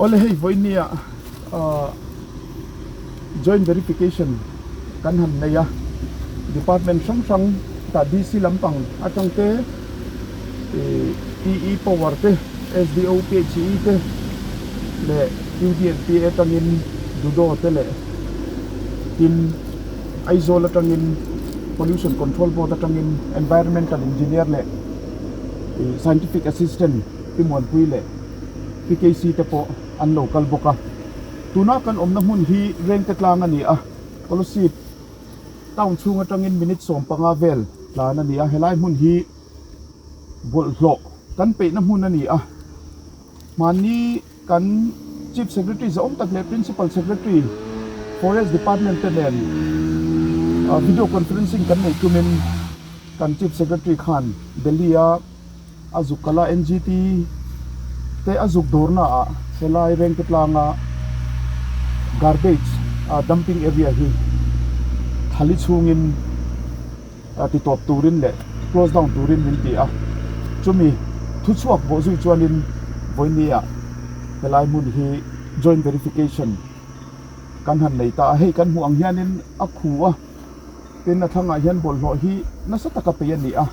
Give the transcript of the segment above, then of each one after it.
Awle hei vawinia joint verification kan han nei a, department hrang hrang tah DC lampang atang te EE power te SDO PHE te leh UDNPA atangin Dudo te leh tin Aizawl atangin Pollution Control Board atangin Environmental Engineer leh Scientific Assistant Pi Muanpui leh Pi KC te pawh an lo kal bawk a. Tuna kan awmna hmun hi Rengte tlang a ni a, Kolasib town chhung atangin minute 15 vel tlan a ni a, helai hmun hi bawlhhlawh kan peihna hmun a ni a. Hmanni kan Chief Secretary zahawm tak leh Principal Secretary Forest Department te nen video conferencing kan neih tumin kan Chief Secretary khan Delhi a a zuk kal a, NGT te a zuk dawrna ah helai Rengte tlanga garbage dumping area hi thali chhungin ti tawp turin leh close down turin min ti a, chumi thuchhuak bawh zui chuanin vawinia helai hmun hi joint verification kan han nei ta a, hei kan hmuh ang hianin a khu a, tin a thlangah hian bawlhhlawh hi nasa taka pei a ni a,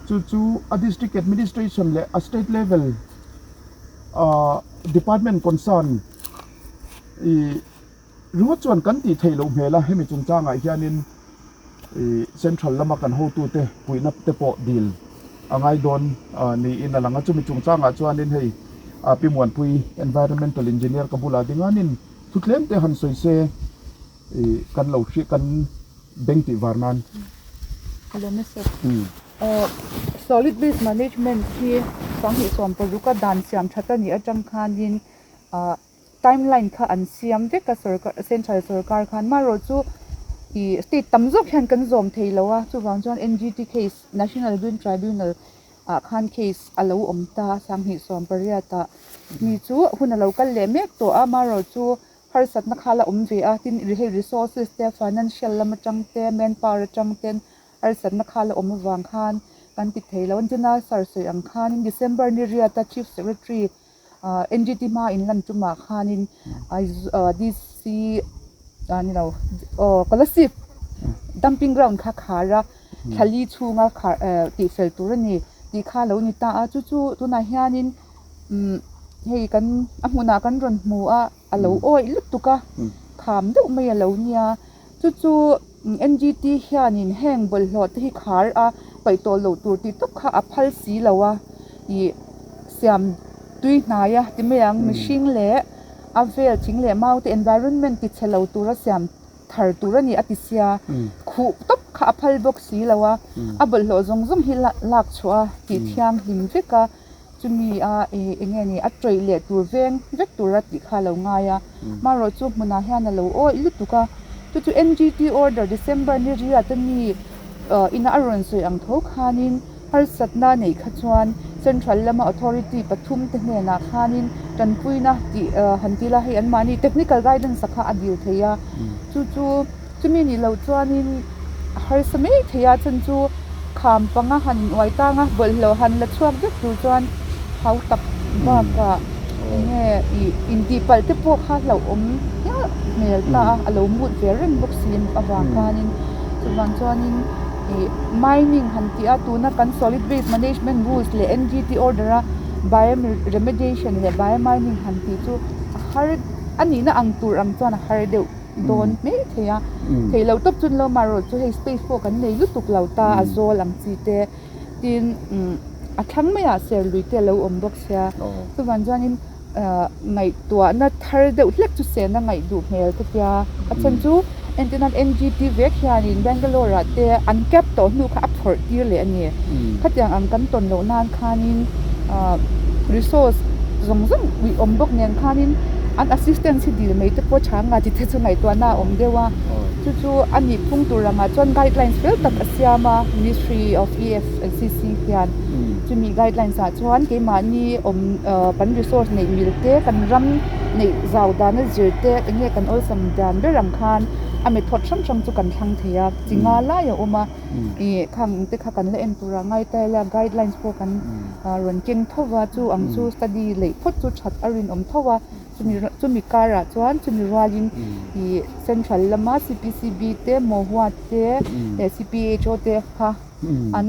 chu chu a district administration leh a state level department concern ih Ringawt chuan kan tih theih loh hmel a, hemi chungchangah hianin ih central lama kan hotute puihna te pawh dil a ngai dawn niin a lang a, chumi chungchangah chuanin hei Pi Muanpui Environmental Engineer ka bulah ding anin thu tlem te han sawi se ih kan lo hriat kan beng tih var nan. Hello Mister. Solid Waste Management hi 2016 a dan siam that a nih atang khanin ah Timeline kha an siam vek a sorkar central sorkar khan marawh chu ih state tam zawk hian kan zawm thei lo a chuvang chuan NGT case National Green Tribunal ah khan case a lo awm ta a 2018 ah mi chu hun a lo kal leh mek tawh a marawh chu harsatna kha la awm ve a tin hei resources te financial lam atang te manpower atang ten harsatna kha la awm avang khan kan ti thei lo a chuna sir sawi ang khanin December ni riata Chief Secretary NGT hma in lan tumah khanin DC ni lo aw Kolasib dumping ground kha khar a thlali chhunga khar tih fel tur a ni tih kha a lo ni ta a chu chu tunah hianin umm hei kan a hmunah kan rawn hmu a a lo awih lutuk a kham deuh mai a lo nia chu chu NGT hianin heng bawlhhlawh te hi khar a paih tawh loh tur tih tawp kha a phal si lo a ih siam tui hnai a ti mai ang mihring leh a vel thing leh mau te environment ti chhe lo tura siam thar tur a ni a ti sia khuh tawp kha a phal bawk si lo a a bawlhhlawh zawng zawng hi lak chhuah a tih thianghlim vek a. Chumi a ih eng nge ni a tawih leh tur veng vek tura tih kha a lo ngai a, marawh chu hmunah hian a lo awih lutuk a, chu chu NGT order December ni riat a mi ina a rawn sawi ang tho khanin harsatna neih kha chuan central lama authority pathum te hnenah khanin tanpuina tih han ti la hei anmahni technical guidance a kha a dil thei a, chu chu chumi nih loh chuanin a harsa mai thei a chhan chu kham panga han uai tang a bawlhhlawh han la chhuak vek tur chuan hau tak bakah eng nge ih intih palh te pawh kha hlauhawm hial hmel ta a a lo mut ve reng bawk si avang khanin chuvang chuanin ih mining han tih a tuna kan solid waste management rules leh N_G_T order a bioremediation leh biomining han tih chu a har a nihna ang tur ang chuan a har deuh. dawn mai thei a theih loh tawp chuan lo marawh chu hei space pawh kan nei lutuk lo ta a zawl ang chi te tin a thlang maiah ser lui te a lo awm bawk sia chuvang chuanin ngaihtuahna thar deuh hlek chu sena ngaih duh hmel ka tia a chhan chu entir nan N_G_T vek hianin Bangalore ah te an cab tawh hnu kha a phawrh tir leh a ni khatiang ang kan tawn loh nan khanin resource zawng zawng ui awm bawk nen khanin an assistance hi dil mai te pawh tha nga tih te chu ngaihtuahna a awm deuh a chu chu a nih phung tur angah chuan guidelines fel tak a siam a ministry of E_F and C_C hian chumi guidelines ah chuan keimahni awm kan resource neih mil te kan ram neih zau dana zir te eng nge kan awlsam dan ber ang khan. a method hrang hrang chu kan thlang thei a chi nga lai a awm a ih khang te kha kan la en tur a ngai ta ila guidelines pawh kan rawn keng tho va chu ang chu study leh phawt chu that a rinawm tho a chumi chumi karah chuan chumi rualin ih central lama C_P_C_B te Mohua te leh C_P_H_O te kha an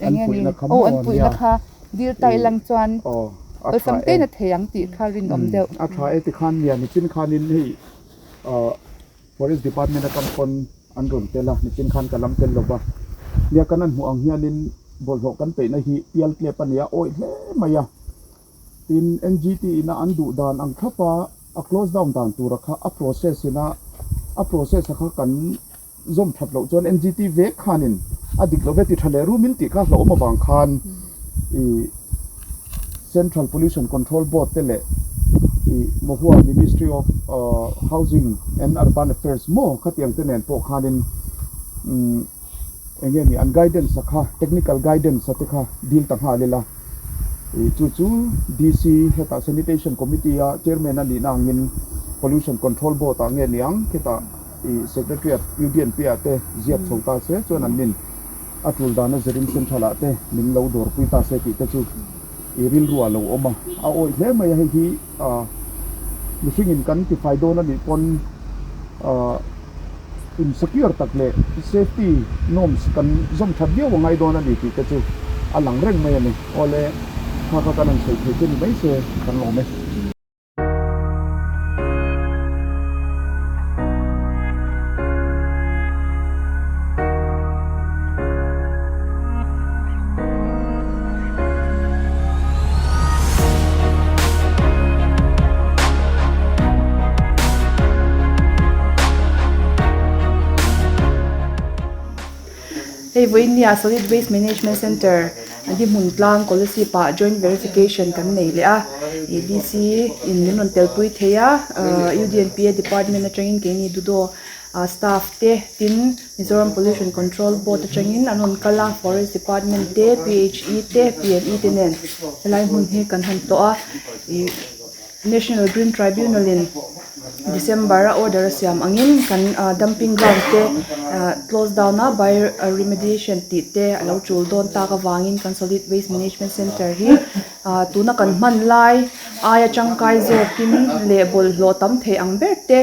An puihna kha maw an puihna kha dil ta ilang chuan awlsam te na thei ang tih kha rinawm deuh. A tha e tikhan nia nichin khanin hei Forest Department atang pawn an rawn tel a, nichin khan ka lam tel lova. Nia kan han hmuh ang hianin bawlhhlawh kan peihna hi pial tlep a nia awih hle mai a. Tin NGT ina an duh dan ang thlapa a close down dan tura kha a process ina a process a kha kan zawm that loh chuan NGT vek khanin a dik lo ve ti tha leh rumin tih kha hlauhawm avang khan ih Central Pollution Control Board te leh ih Mohua Ministry of Housing and Urban Affairs maw khatiang te nen pawh khanin umm eng nge ni an guidance a kha technical guidance a te kha dil ta nghal ila ih chu chu DC hetah Sanitation Committee a chairman a nihna angin Pollution Control Board ah nge niang khitah I Secretariat UDNP ah te ziak chho ta se chuan an nin a tul dana zirin Central ah te min lo dawrpui ta se tih te chu i rilru ah lo awm a, a awih hle mai a, hei hi mihring in kan tifai dawn a nih pawn in secure tak leh safety norms kan zawm that viau a ngai dawn a ni tih te chu a lang reng mai a ni. Awle kha kha kan han sawi thei che ni mai se kan lawm e. Hei vawiin nia Solid Waste Management Centre a di hmun tlang Kolasib ah joint verification kan nei leh a ih D_C in min rawn telpui thei a ahh U_D_N_P_A department atangin keini Dudo ah staff te tin Mizoram Pollution Control Board atangin an rawn kal a Forest department te P_H_E te P_N_E te nen helai hmun hi kan han tlawh a ih. National Green Tribunal in December a order a siam angin kan dumping ground te close down a by remediation tih te a lo tul dawn tak avangin kan Solid Waste Management Centre hi tuna kan hman lai aia tangkai zawkin leh bawlhhlawh tam thei ang ber te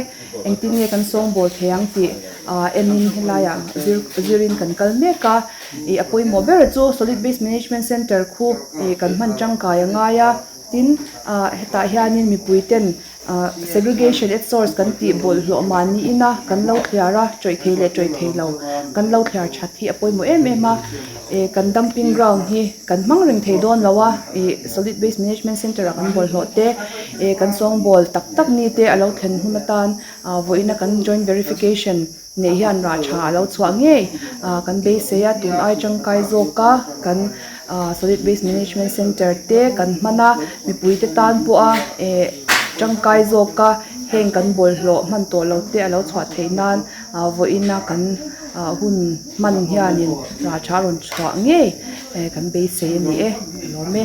engtin nge kan sawngbawl thei ang tih enin helaiah zirin kan kal mek a ih a pawimawh ber chu Solid Waste Management Centre khu ih kan hman tangkai a ngai a. Tin, hetah hianin mipui ten segregation at source kan tih bawlhhlawh mahni ina kan lo thliar a, tawih thei leh tawih thei lo kan lo thliar that hi a pawimawh em em a. Kan dumping ground hi kan hmang reng thei dawn lo a, ih solid waste management centre ah kan bawlhhlawh te, kan sawngbawl tak tak ni te a lo thlen hun atan vawiina kan joint verification neih hian rah tha a lo chhuah ngei kan beisei a tun ai tangkai zawk a kan solid waste management centre te kan hman a mipui te tan pawh a eh tangkai zawk a heng kan bawlhhlawh hman tawh lo te a lo chhuah theih nan vawiin a kan hun hman hianin rah tha a rawn chhuah ngei kan beisei a ni e ka lawm e.